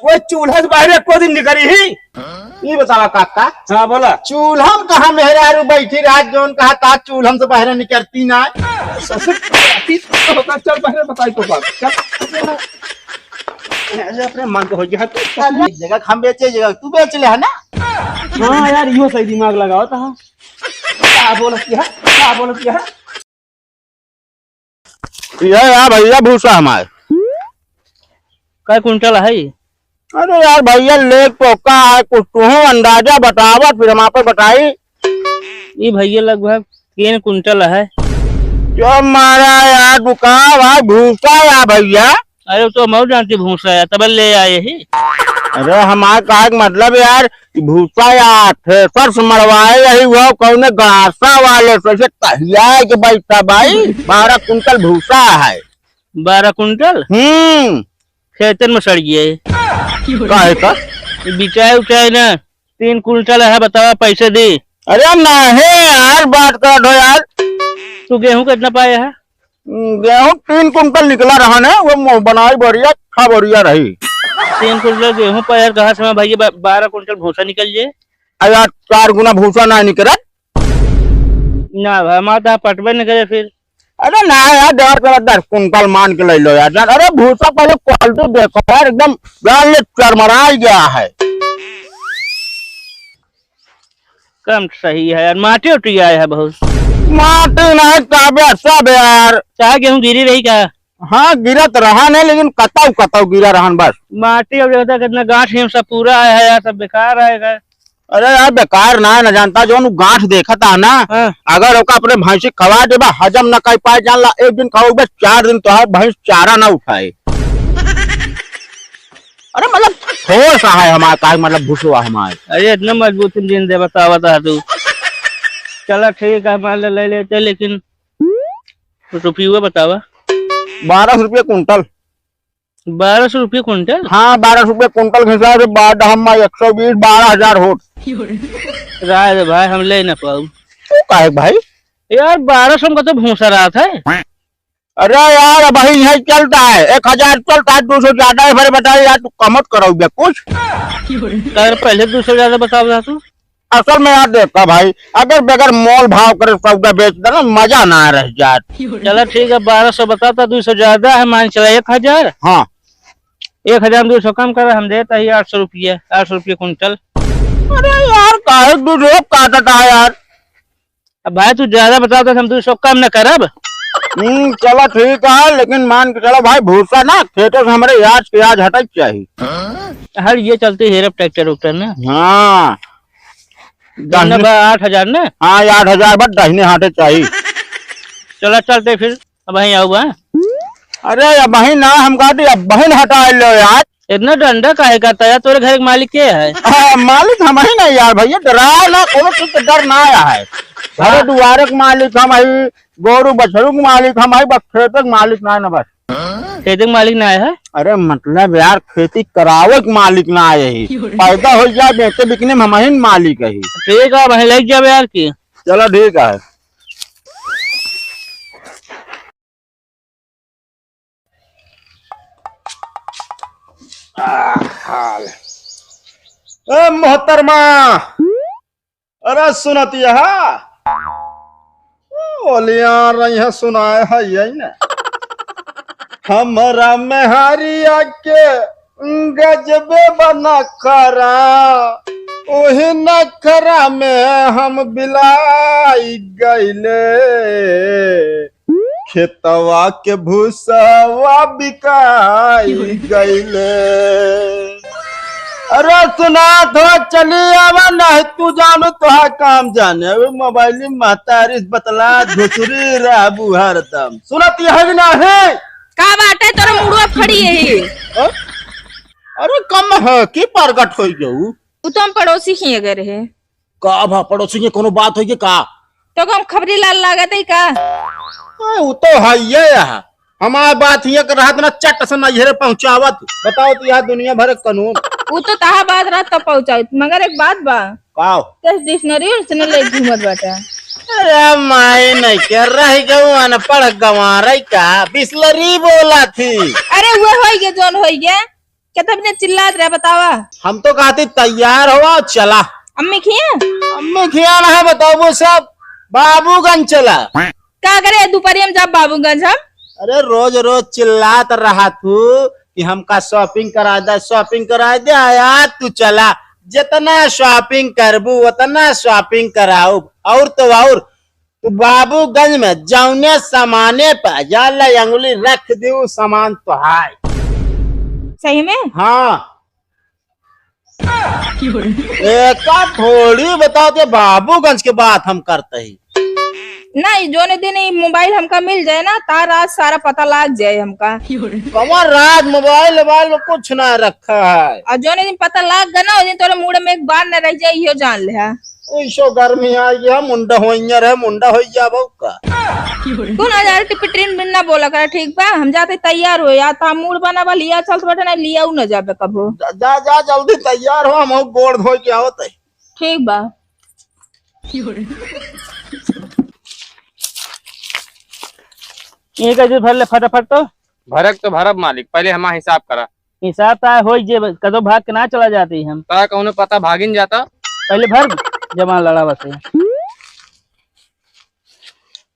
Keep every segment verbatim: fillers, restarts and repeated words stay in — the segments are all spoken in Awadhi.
वो चूल्हा से बाहर एको दिन निकरी ही? ई बतावा काका। हाँ, बोला। चूल्हा में कहाँ मेहरारू बैठी रहा, जौन कहा ता चूल्हा से बाहर निकरती ना। ससुर, चल बाहर बताई तो बात। चल। अरे अपने मन को हो गया, तू चल, एक जगह हम बेचे, एक जगह तू बेच ले, है ना? हाँ यार, यो सही दिमाग लगावा था। का बोलत है? का बोलत है? यह है भैया भूसा हमार। कै कुंटल है? अरे यार भैया, लेख तो का है, कुछ तू अंदाजा बतावा, फिर हम आपे बताई। ई भैया लगभग तीन कुंटल है। जो मारा यार, तू का भाई भूसा या भैया? अरे तो हम और जानती भूसा या, तब ले आए ही। अरे हमार कहे के मतलब यार, भूसा या थ्रेसर से मरवाए यही हुआ, कौने गड़ासा वाले से, से कहिया के बैठा भाई, बारह कुंटल भूसा है। बारह कुंटल? हम्म। खेतन में सड़ गया है। काहे का? ये बिचाए उचाए ना, तीन कुंटल है, बतावा पैसे दी। अरे नहीं यार, बात करत हो यार। तू गेहूं कितना पाया है? हम्म, गेहूं तीन कुंटल निकला रहा ने, वो मो-, बनाई बढ़िया, खा बढ़िया रही। तीन कुंटल गेहूं पर यार, कहाँ से मैं भैया बा-, बारह कुंटल भूसा निकल जाए? अरे यार, चार गुना भूसा ना निकलत। ना भाई, हमार तो पटबे न करे फिर। अरे ना यार, देवर के दस कुंटल मान के ले लो यार। जान, अरे भूसा पहले क्वालिटी देखो यार, एकदम जान ले चरमराई गया है। कम सही है यार, माटी उटी आए है बहुत। माटी नहीं, तबे सब यार। चाहे गेहूं गिरी रही का? हाँ, गिरत रहा नहीं, लेकिन कतौ कतौ गिरा रहन बस। माटी अब देखता कितना गांठ है, सब पूरा आया है यार, सब बेकार आएगा। अरे यार, बेकार ना है, ना जानता, जौन गांठ देखत है ना, हाँ। अगर ओका अपने भैंसी खवा देबा, हजम ना कर पाए, जान ला, एक दिन खाओ बस, चार दिन तोहार भैंस चारा ना उठाए। अरे मतलब, ठोस है हमार, काहे मतलब भुसवा हमार। अरे इतना मजबूत इंजन दे बतावा था तू। चला ठीक है, मान ले, ले लेते, लेकिन रुपये बतावा। बारह सौ रुपये कुंटल। बारह सौ रुपये कुंटल? हाँ, बारह सौ रुपये कुंटल के हिसाब से बाद हम एक सौ बीस, बारह हजार होत। राय दे भाई, हम ले ना पाऊ। तू काहे भाई? यार, बारह सौ में तो भूसा रहत है। अरे यार, अबही यही चलता है, एक हजार चलता है, दो सौ ज्यादा है, फिर बताइए यार, तू कमत करो बे कुछ। यार, पहले दो सौ ज्यादा बतावा था तू। असल में यार देखा भाई, अगर बगैर मोल भाव करे सौदा बेच देना, मजा ना रह जात। चला ठीक है, बारह सौ बताता, दो सौ ज्यादा है, मान चला एक हजार। हाँ। एक हजार में दो सौ कम करा, हम देता ही आठ सौ रुपये, आठ सौ रुपये कुंटल। अरे यार, काहे दो सौ काटता है यार? अब भाई तू ज्यादा बताओ तो हम दो सौ कम न करब। हम्म, चला ठीक है, लेकिन मान के चला भाई, भूसा ना खेतों से हमरे आज के आज हटक चाहिए। हर ये चलते हेरब ट्रैक्टर उक्टर ना। हाँ। कितना दहिने बा? आठ हजार ना? हाँ, ये आठ हजार बा, दहिने हाथे चाहिए। चला चलते फिर, अब वहीं आऊ बा। अरे, अब वहीं ना, हम कहा थी, अब वहीं हटा लो यार। इतना डंडा काहे करता यार? तोरे घर के मालिक के है? हाँ, मालिक हम ही ना यार भैया, डरा ना, कोनो चीज का डर ना आया है। घरे हाँ। दुआरे के मालिक हम ही, गोरू बछरू के मालिक हम ही, बस खेते के मालिक ना है ना बस। खेते के मालिक ना है? अरे मतलब यार, खेती करावे के मालिक ना आए ही। पैदा हो जाए, बेचे बिकने में हम ही मालिक है। ठीक है, वहीं ले जावे यार की। चलो ठीक है। आह, हाल। ए मोहतरमा, अरे सुनत यहा, ओलिया रही है, सुनाए है यही ने। हमरा मेहरिया के गजबे बा नखरा, ओही नखरा में हम बिलाई गईले। खेतवा के भूसवा बिकाई गईले। अरे सुना तो चली आवा, नहीं तू जानू तोहा काम जाने। वो मोबाइल में महतारी बतला धुसरी रहबू हरदम। सुनत है कि नहीं? का बाटे तोरे मुड़वा फड़ी यही? हाँ? अरे कम है, की प्रगट होई गऊ? उ तो हम पड़ोसी खिए गए रहे। का भा पड़ोसी के कोनो बात होई के का? तो हम खबरी लाल लागत है का? ए, उ तो है ये है। हमार बात हिया के रहत ना चट से नैहरे पहुँचावत। बताओ तो यार दुनिया भर के कानून। उ तो तहा बात रहत तो पहुँचावत, मगर एक बात बा। का? तो डिक्शनरी उक्शनरी ले घूमत बाटे। अरे माई नहीं के रह गऊ अनपढ़ गंवार का बिसलरी बोला थी। अरे वो होई गे जौन होई गे। कितना बिना चिल्लात रहे, बतावा। हम तो कहती तैयार हो, चला। अम्मी खिया? अम्मी खिया ना है, बताओ वो सब। बाबूगंज चला। का करे, दोपहरिया में जाब बाबूगंज हम? अरे, रोज रोज चिल्लात रहा तू कि हमका shopping करा दे, shopping करा दे। यार, तू चला, जितना shopping करबू, उतना shopping कराउब। और तो और, तू बाबूगंज में जौने सामाने पे जाला अंगुली रख दी, उ सामान तोहार। सही में? हाँ। एका थोड़ी बताओ, ते बाबूगंज के बात हम करते ही। नहीं, जोने दिन ई मोबाइल हमका मिल जाए ना, तार आज सारा पता लाग जाए हमका। कमर राज मोबाइल, मोबाइल में कुछ ना रखा है। और जोने दिन पता लाग गया ना, उस दिन तोरे मूड में एक बार न रह जाए, इहो जान ले है। ओइसो गर्मी आ गया, मुंडा होइया रहे, मुंडा होइया बहू का। तू ना जा टिपिटरिन बिन ना बोला कर, ठीक बा? हम जाते तैयार हो यार, ता मूड बना बा, लिया चलत बैठे ना, लिया उ ना जाबे कबो। जा, जा, जा, जल्दी तैयार हो, हम गोड़ धोए के आवत है। ठीक बा। ये का जो भर ले फटाफट तो। भरक तो भरब मालिक, पहले हमार हिसाब करा। हिसाब ता होई जे, कदो भाग के ना चला जाती हम। ता कौनो पता भागिन जाता। पहले भर जमा लड़ा बसे।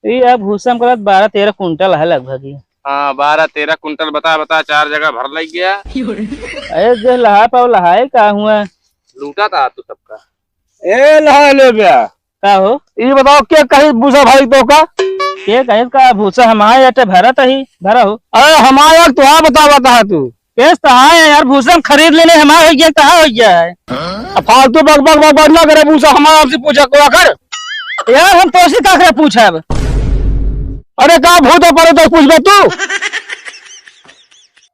ये अब भूसा में करत बारह तेरह कुंटल है लगभग ही। हाँ, बारह तेरह कुंटल बता, बता, चार जगह भर लग गया। अरे जे लहा पाओ लहाए का हुआ। लूटा था तू सबका। ए लहा ले बे। का हो? ई बताओ, के कही भूसा भाई तो का? के कहे का भूसा हमारे अटे भरत ही, भरा हो। अरे हमारे, तोहार बतावा कहा तू? पेश तो हाँ है यार, भूसा हम खरीद लेने, हमारा हो गया, कहाँ हो गया है? अब फालतू बक बक बक बक ना करे, भूसा हमारा हमसे पूछा को आखिर। यार हम तोसे का करे पूछब? अरे का भूत पड़े तो पूछबे तू?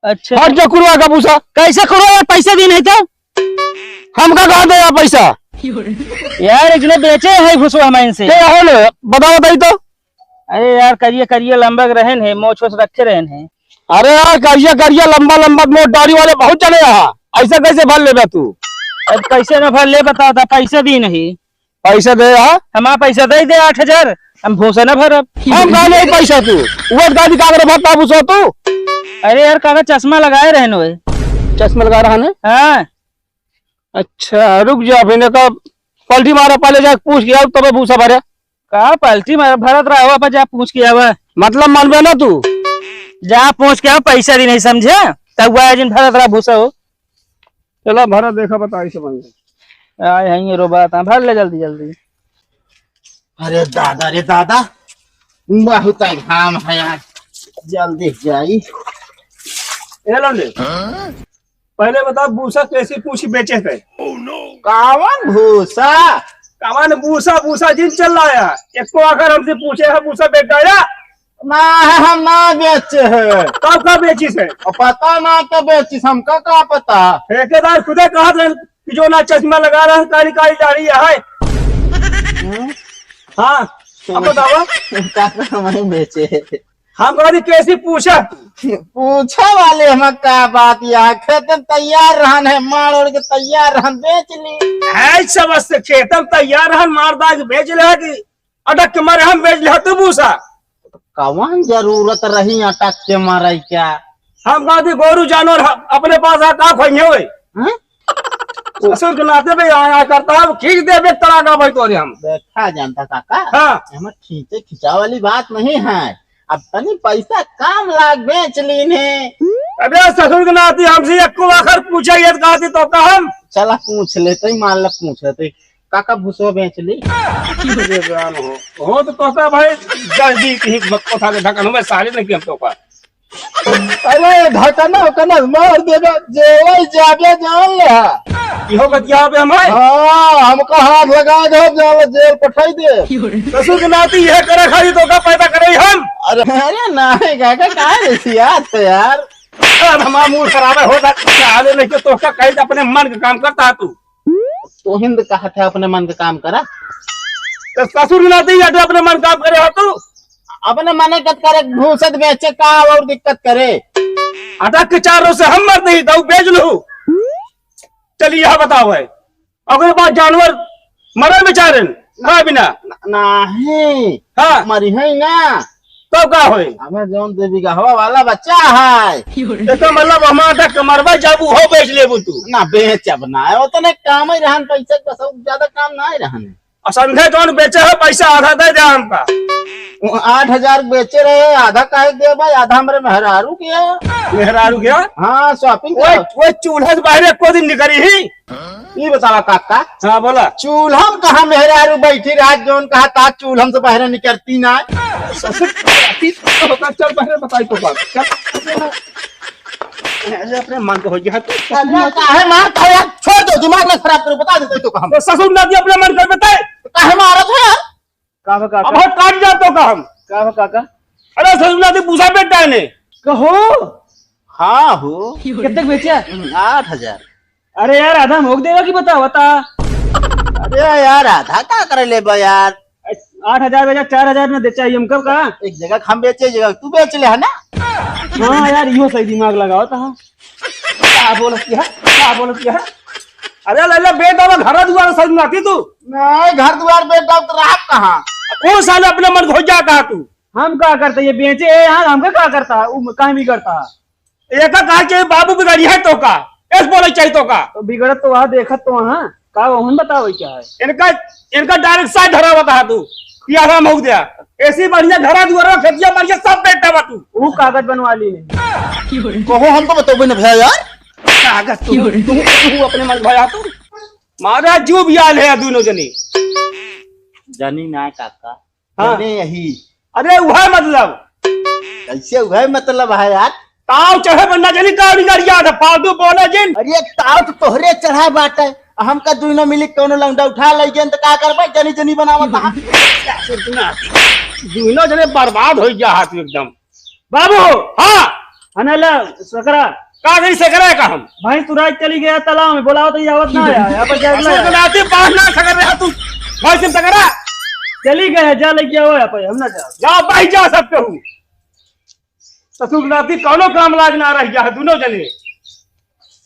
अच्छा। हट जा कुरुआ का भूसा। कैसे करो यार, पैसे दी नहीं तो? हमका कहाँ दे यार पैसा? यार, एक जने बेचे है भूसवा हमारे इनसे। के हो ले? बताओ, बताई तो। अरे यार, करिए, करिए, लंबा रहन है, मोछ ओछ रखे रहन है। अरे यार, करिए, करिए, लंबा, लंबा मोट दाढ़ी वाले बहुत चले यहाँ। ऐसा कैसे भर लेबे तू? अब कैसे न भर ले, बताओ, ता पैसे दी नहीं। पैसा दे, हाँ? हमारा पैसा दे दे आठ हजार, हम भूसा न भरब। हम कहा नहीं पैसा तू? वो गाड़ी कागज भरता भूसा तू? अरे यार, काका चश्मा लगाए रहन होए। चश्मा लगा रहा है? हाँ। अच्छा, रुक जा, फिर का पलटी मारा, पहले जाके पूछ के आओ, तबे भूसा भरे। का पलटी मारा, भरत रहा हो, आप जा पूछ के आवा। मतलब मानबे ना तू? जा पूछ के आओ, पैसा दी नहीं समझे, तब वह जिन भरत रहा भूसा हो। चला भरा, देखा, बता, ऐसे बन गया। आए हैं ये रो बात, हाँ, भर ले जल्दी जल्दी। अरे दादा रे दादा, बहुत घाम है आज, जल्दी जाई। ए लौंडे, पहले बताओ, भूसा कैसी पूछी बेचे थे? कावन भूसा? कावन भूसा, भूसा जिन चल रहा है। एको आखर हमसे पूछे है, भूसा बेच डाला? ना है, हम ना बेचे है। तब का बेचिस है? और पता ना का बेचिस, हमका का पता? ठेकेदार खुदे कहा था कि जो ना चश्मा लगा रहा है, काली काली दाढ़ी है। हम्म? हाँ, अब बताओ। काका, हम नहीं बेचे है। हम कहनी कैसी पूछा? पूछे वाले हम का बात, यहाँ खेतन तैयार रहन है, मार ओढ़ के तैयार रहन, बेच ली। है समझ से खेतन तैयार रहन, मार दाग बेच ले कि अटक के मारे हम बेच ले तू भूसा। कवन जरूरत रही अटक के मारे क्या? हम कहती गोरू जानवर ह-, अपने पास आ का खोइए होए? हैं? ससुर के नाते पे आया करता है, खींच दे बे तरागा भाई तोरे हम। बैठा जानता काका। हाँ। हमें खींचे खिंचा वाली बात नहीं है। अब तनी पैसा काम लाग बेच लीन है। अबे ससुर के नाती हमसे एको आखर पूछे ये कहती तो का हम? चला पूछ लेते ही, मान ला पूछ लेते ही। काका भूसो बेच ली। अरे राम हो। हो तो तोका भाई जल्दी की मत कोठा के ढकन में साले नहीं हम तोका। अरे ढकना उकना मार देबे, जेवई जाबे जान ले। इहो बतिया पे हमारे? हाँ, हमका हाथ लगा दे, जान ले, जेल पठाई दे। ससुर के नाती यह करे खाली तो का पैदा करे हम। अरे, अरे नहीं काका, काहे रिसियात है यार? अब हमारा मूड खराब है, होता चाहे नहीं तो तोका कहीं अपने मन का काम करता है तू। तो हिंद कहत है अपने मन के काम करा। तो ससुर ना दी, अगर अपने मन काम करे हो तू। अपने मने कत करे, भूसत बेचे का और दिक्कत करे। अटक के चारों से हम मर नहीं, तो बेच लू। चलिए, यह बताओ है, अगर बात जानवर मरे बेचारे ना बिना। न-, नहीं। हाँ। मरी है ना। तो का होई? हमें जौन दे बिगहवा वाला बच्चा है। एकर मतलब हमार आधा कमरवा जब उहो बेच लेबू तू। ना, बेचब ना, ओतने काम ही रहन पैसे के, बस, और ज्यादा काम ना ही रहन। और संगे जौन बेचे हो, पैसा आधा दे दे हमका। वो आठ हजार बेचे रहे, आधा काहे देबा? आधा हमरे मेहरारू के है। मेहरारू के है? हाँ, shopping ओए, के। ओए, चूल्हा से बाहर एको दिन निकली ही। ई बतावा काका। हाँ, बोला। चूल्हा में कहाँ मेहरारू बैठी रहा, जौन कहा ता चूल्हा से बाहर निकलती ना। ससुर, चल बाहर बताई तो बात। चल। अरे, अपने मन को हो गया तो। अरे, काहे मार खाया? छोड़ दो, दिमाग ना खराब करो, बता देते तो हम। तो ससुर ना दिया, अपने मन कर बताए। काहे मारत है यार? का बा काका? अब हम काट जातो का हम। का बा काका? अरे, ससुर ना दी, पूछा बेटा ने। कहो। हाँ हो। कितने बेचा? आठ हजार। अरे यार, आधा हम होक देवा की बता, बता। अरे यार, आधा का करे लेबा यार? आठ हजार बेचा, चार हजार में दे चाहिए हमको का? एक जगह हम बेचे, एक जगह तू बेच ले, है ना? हाँ यार, इहो सही दिमाग लगावा था। का बोलत है? का बोलत है? अरे लल्ला, बेटा, घर दुआर सब नाती तू। नहीं, घर दुआर बेटा तो रहा कहाँ? कौन साले अपने मन खोज जाता है तू? हम का करते, ये बेचे है यार, हमका का करता है? वो काहे भी करता है? एका कहा कि बाबू बिगड़िया है तो का? ऐस बोले चाहिए तो का? तो बिगड़त तो वहाँ, देखत तो वहाँ, का वहन बतावे क्या है? इनका, इनका direct side धरा बता तू, कि आराम हो गया। ऐसी बढ़िया धरा दुआरा, खेतिया बढ़िया, सब बेटा बा तू। वो कागज बनवा ली है। कहो, हम तो बतौबे न भैया यार। कागज तू, तू, तू अपने मन भया तू। मारा जो भी आल है दोनों जने। जानी ना काका। हाँ। जाने यही। अरे उहे मतलब। कैसे उहे मतलब है यार? ताव चढ़े बन्ना जनी ताव निकाल याद है, फालतू बोले जिन। अरे ताव तो तोहरे चढ़ा बाटे, हमका दुइनो मिली कौनो लौंडा उठा लई गेन त का करबे? जनी जनी बनावत हा। दुइनो जने बर्बाद हो गया हाथ एकदम। बाबू। हाँ। अनला सकरा। का गई सकरा का हम? भाई तू रात चली गया तालाब में, बोलाओ तो ये आवत ना आया, यहाँ पर जाए असो ना। तो नाती बाहर ना सकरा रहा तू। भाई से सकरा। चली गए, जा लेके आओ यहाँ पर, हम ना जाओ। जाओ भाई, जा सकते हो। ससुर नाती कौनो काम लाज ना रह गया है, दोनों जने।